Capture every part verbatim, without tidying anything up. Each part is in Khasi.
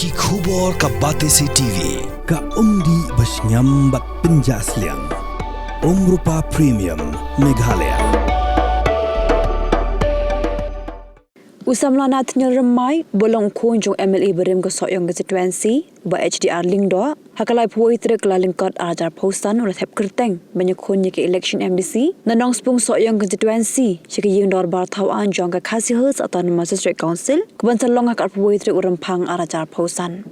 Ki khubor ka Batesi T V, ka umdih ba shngiam bad pynjah sliang. Umrupa Premium, Meghalaya. U samla Nathaniel Rymmai, ba long u khun jong u M L A barim ka Sohiong Constituency, Bah H D R Lyngdoh, ha ka laiphew tarik Kyllalyngkot arhajar phewsan u la thep kyrteng ban ïakhun ïa ka election M D C na Nongspung Sohiong Constituency sha ka ïing dorbar thaw aiñ jong ka Khasi Hills Autonomous District Council, kaban sa long ha ka arphew tarik u Rymphang arhajar phewsan.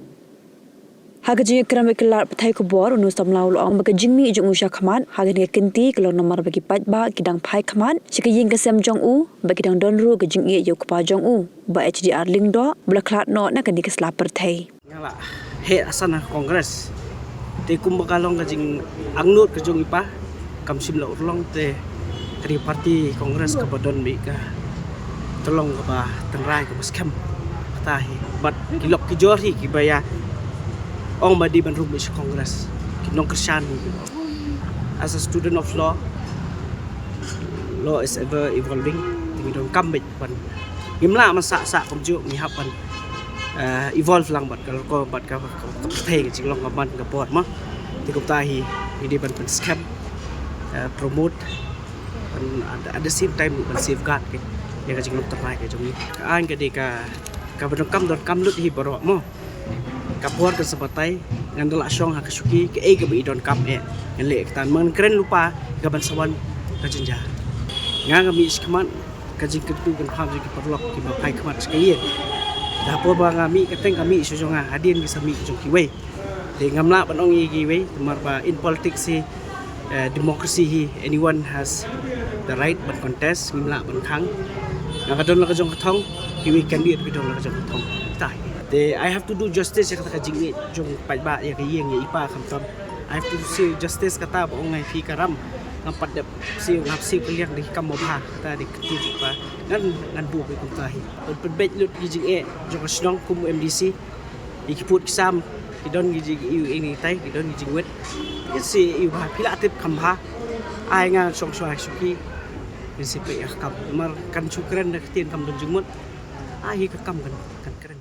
Ha ka jingïakren bad ki lad pathai khubor, une u samla u la ong ba ka jingmih jong u shakhmat ha kane ka kynti ka long namar ba ki paidbah ki dang phai khmat sha ka ïing ka sem jong u, bad ki dang don ruh ka jingïeit ïa u kpa jong u, Bah H D R Lyngdoh, ba la khlad noh na kane ka sla pyrthei. Nga la heh hasan ha Congress. Te kumba ka long ka jingangnud ka jong i pa, kam shym la urlong, te ka dei party Congress kaba don beit ka tyllong kaba tynrai kaba skhem. Kata hi. Bad ki lok ki jor hi kiba ïa ong ba dei ban rung beit sha Congress. Ki nongkyrshan hi. As a student of law, law is ever evolving. Te ngi donkam beit ban, ngim lah ban sah sah kumjuh, ngi hap ban, eh, evolve lang bad ka longkor bad ka, ka, ka pyrthei, ka jinglong ka ban ka bor mo. Te kumta hi ngi dei ban pynskhem, eh, promote, ban at, at the same time ban safeguard ka, ïa ka jinglong tynrai ka jong ngi. Ka aiñ ka dei ka, kaba donkam, donkam lut hi baroh mo. Ka por kan sa batai, ngan da lah shong ha ka shuki, kaei kaba i donkam eh ngan leh, kata ngan kren lypa, kaban sa wan ka jynjar. Nga nga mih shakhmat, ka jingkyntu kynpham jong ki paralok kiba phai khmat sha ka ïing. Da por ba nga mih kyrteng, ka mih sha jong nga, hadien ki sa mih jong kiwei. Te ngam lah ban ong ïa kiwei, namar ba in politics hi, eh, democracy hi, anyone has the right ban contest, ngim lah ban khang. Nga ka don la ka jong ka thong, kiwei candidate ki don la ka jong ka thong. Te I have to do justice ïa kata ka jingïeit jong paidbah, ïa ka ïing, ïa i pa khamtam. I have to say justice, kata ba ong ai phi ka ram, ngam pat dep siew, ngam siew kylliang da ki kam ba bha, kata dei ka ktien i pa. Ngan, ngan buh beit kumta hi. Pynbeit lut ki jingeh jong ka shnong kum M D C. Ïa ki pud ki sam, ki don ki jing, ïa, ïa, ïa, tai, ki don ki jingwit. Ki si ïa, ba phi la tip kham bha. Ai nga shong shuwa shuki. Ki si peit ïa ka kam. Namar kan shu kren da ka ktien kam don jingmut. Ai hi ka kam kan, kan kren.